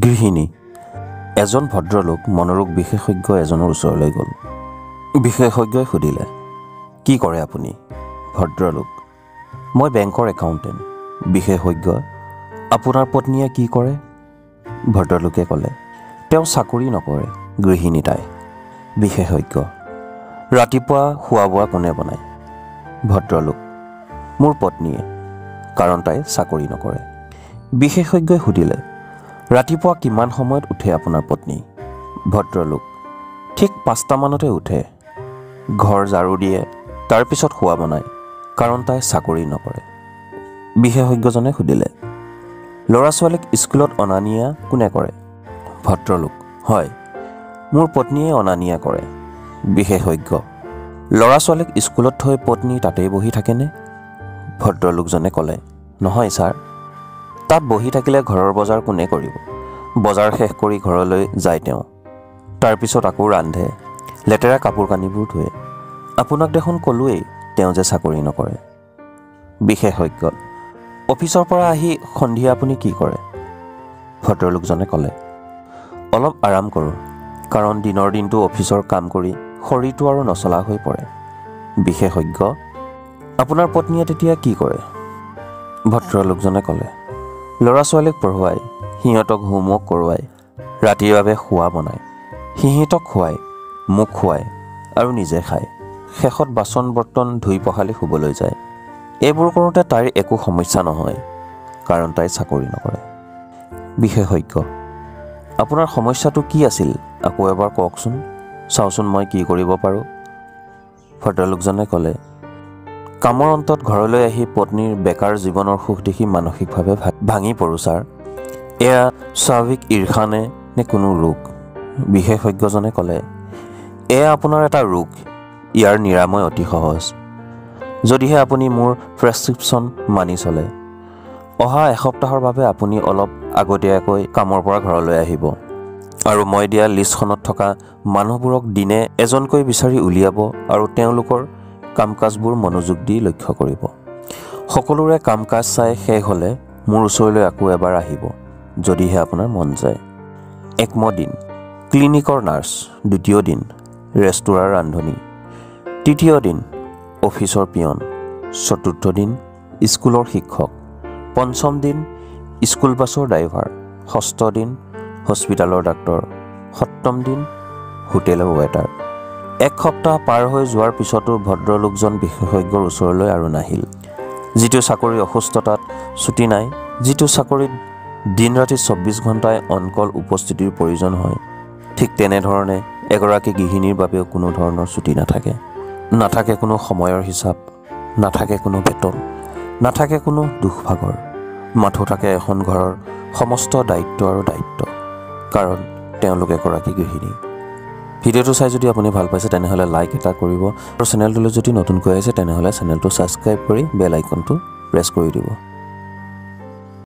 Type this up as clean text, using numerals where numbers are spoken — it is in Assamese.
গৃহিণী। এজন ভদ্ৰলোক মনোৰোগ বিশেষজ্ঞ এজনৰ ওচৰলৈ গ'ল। বিশেষজ্ঞই সুধিলে, কি কৰে আপুনি? ভদ্ৰলোক, মই বেংকৰ একাউণ্টেণ্ট। বিশেষজ্ঞ, আপোনাৰ পত্নীয়ে কি কৰে? ভদ্ৰলোকে ক'লে, তেওঁ চাকৰি নকৰে, গৃহিণী তাই। বিশেষজ্ঞ, ৰাতিপুৱা খোৱা বোৱা কোনে বনায়? ভদ্ৰলোক, মোৰ পত্নীয়ে, কাৰণ তাই চাকৰি নকৰে। বিশেষজ্ঞই সুধিলে, ৰাতিপুৱা কিমান সময়ত উঠে আপোনাৰ পত্নী? ভদ্ৰলোক, ঠিক 5টামানতে উঠে, ঘৰ ঝাৰু দিয়ে, তাৰপিছত খোৱা বনায়, কাৰণ তাই চাকৰি নকৰে। বিশেষজ্ঞজনে সুধিলে, ল'ৰা ছোৱালীক স্কুলত অনা নিয়া কোনে কৰে? ভদ্ৰলোক, হয়, মোৰ পত্নীয়ে অনা নিয়া কৰে। বিশেষজ্ঞ, ল'ৰা ছোৱালীক স্কুলত থৈ পত্নী তাতেই বহি থাকেনে? ভদ্ৰলোকজনে ক'লে, নহয় ছাৰ, তাত বহি থাকিলে ঘৰৰ বজাৰ কোনে কৰিব? বজাৰ শেষ কৰি ঘৰলৈ যায় তেওঁ, তাৰপিছত আকৌ ৰান্ধে, লেতেৰা কাপোৰ কানিবোৰ ধুৱে। আপোনাক দেখোন ক'লোৱেই তেওঁ যে চাকৰি নকৰে। বিশেষজ্ঞ, অফিচৰ পৰা আহি সন্ধিয়া আপুনি কি কৰে? ভদ্ৰলোকজনে ক'লে, অলপ আৰাম কৰোঁ, কাৰণ দিনৰ দিনটো অফিচৰ কাম কৰি শৰীৰটো আৰু নচলা হৈ পৰে। বিশেষজ্ঞ, আপোনাৰ পত্নীয়ে তেতিয়া কি কৰে? ভদ্ৰলোকজনে ক'লে, ল'ৰা ছোৱালীক পঢ়ুৱাই, সিহঁতক হোমৱৰ্ক কৰোৱাই, ৰাতিৰ বাবে খোৱা বনায়, সিহঁতক খুৱায়, মোক খুৱায় আৰু নিজে খায়। শেষত বাচন বৰ্তন ধুই পখালি শুবলৈ যায়। এইবোৰ কৰোঁতে তাইৰ একো সমস্যা নহয়, কাৰণ তাই চাকৰি নকৰে। বিশেষজ্ঞ, আপোনাৰ সমস্যাটো কি আছিল আকৌ এবাৰ কওকচোন, চাওঁচোন মই কি কৰিব পাৰোঁ। ভদ্ৰলোকজনে ক'লে, কামৰ অন্তত ঘৰলৈ আহি পত্নীৰ বেকাৰ জীৱনৰ সুখ দেখি মানসিকভাৱে ভাঙি পৰোঁ ছাৰ। এয়া স্বাভাৱিক ঈৰ্ষা নে কোনো ৰোগ? বিশেষজ্ঞজনে ক'লে, এয়া আপোনাৰ এটা ৰোগ, ইয়াৰ নিৰাময় অতি সহজ, যদিহে আপুনি মোৰ প্ৰেছক্ৰিপশ্যন মানি চলে। অহা এসপ্তাহৰ বাবে আপুনি অলপ আগতীয়াকৈ কামৰ পৰা ঘৰলৈ আহিব আৰু মই দিয়া লিষ্টখনত থকা মানুহবোৰক দিনে এজনকৈ বিচাৰি উলিয়াব আৰু তেওঁলোকৰ কাম কাজবোৰ মনোযোগ দি লক্ষ্য কৰিব। সকলোৰে কাম কাজ চাই শেষ হ'লে মোৰ ওচৰলৈ আকৌ এবাৰ আহিব, যদিহে আপোনাৰ মন যায়। একম দিন ক্লিনিকৰ নাৰ্ছ, দ্বিতীয় দিন ৰেস্তোৰাঁৰ ৰান্ধনী, তৃতীয় দিন অফিচৰ পিয়ন, চতুৰ্থ দিন স্কুলৰ শিক্ষক, পঞ্চম দিন স্কুল বাছৰ ড্ৰাইভাৰ, ষষ্ঠ দিন হস্পিটেলৰ ডাক্তৰ, সপ্তম দিন হোটেলৰ ৱেটাৰ। এক সপ্তাহ পাৰ হৈ যোৱাৰ পিছতো ভদ্ৰলোকজন বিশেষজ্ঞৰ ওচৰলৈ আৰু নাহিল। যিটো চাকৰি অসুস্থতাত ছুটি নাই, যিটো চাকৰিত দিন ৰাতি 24 ঘণ্টাই অনকল উপস্থিতিৰ প্ৰয়োজন হয়, ঠিক তেনেধৰণে এগৰাকী গৃহিণীৰ বাবেও কোনো ধৰণৰ ছুটি নাথাকে। নাথাকে কোনো সময়ৰ হিচাপ, নাথাকে কোনো বেতন, নাথাকে কোনো দুখ ভাগৰ, মাথো থাকে এখন ঘৰৰ সমস্ত দায়িত্ব আৰু দায়িত্ব, কাৰণ তেওঁলোক এগৰাকী গৃহিণী। ভিডিঅ'টো চাই যদি আপুনি ভাল পাইছে তেনেহ'লে লাইক এটা কৰিব আৰু চেনেলটোলৈ যদি নতুনকৈ আহিছে তেনেহ'লে চেনেলটো ছাবস্ক্ৰাইব কৰি বেল আইকনটো প্ৰেছ কৰি দিব।